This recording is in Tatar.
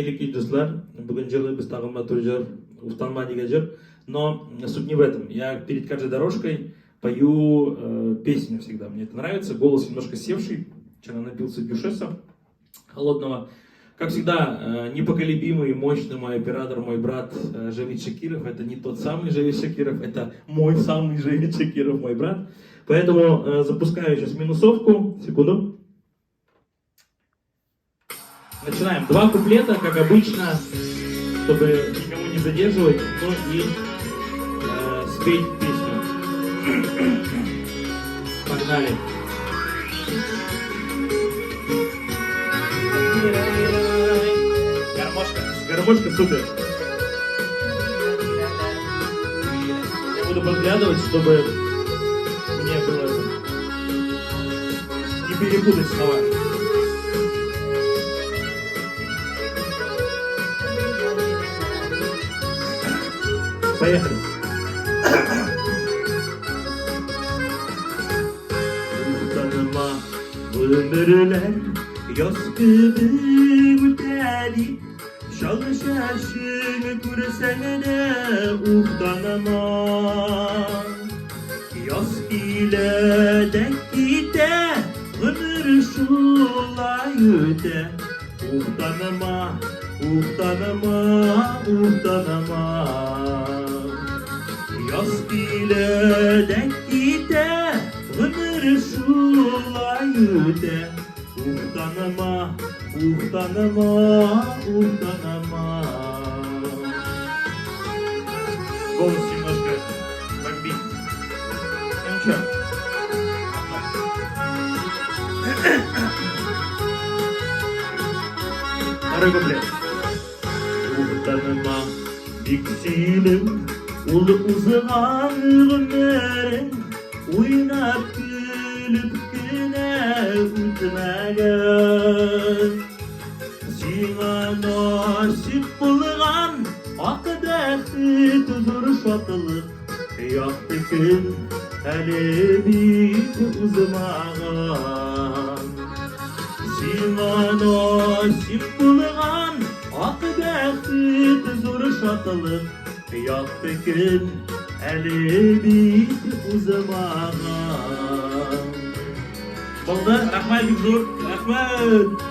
Хәерле дуслар, бүген җырлыйбыз тагын матур җыр, Уфтанма дигән җыр. Но суть не в этом. Я перед каждой дорожкой пою песню всегда. Мне это нравится. Голос немножко севший. Вчера напился дюшеса холодного. Как всегда, непоколебимый, мощный мой оператор, мой брат Жавид Шакиров. Это не тот самый Жавид Шакиров, это мой самый Жавид Шакиров, мой брат. Поэтому запускаю сейчас минусовку. Секунду. Начинаем. Два куплета, как обычно, чтобы никому не задерживать, но и спеть песню. Погнали. Гармошка. Гармошка супер. Я буду подглядывать, чтобы мне было не перепутать слова. Поехали. Уфтанма, гомерләр яз кебек үтә дип, чал чәчең күрсәң дә уфтанма. Яз килә дә китә, гомер шулай үтә. Уфтанма, уфтанма, уфтанма. Яз килә дә китә, гомер шулай үтә. Уфтанма, уфтанма, уфтанма. Голос немножко бомбит. Ну ничего. Второй куплет. Уфтанма, бик сөйлим, ул узган гомерең уйнап көлеп кенә үтмәгән. Сиңа насыйп булган ак бәхет, зур шатлык, якты көн әле бит узмаган. Сиңа насыйп булган ак бәхет, зур шатлык, якты көн әле бит узмаган. Булды, рәхмәт бик зур, рәхмәт.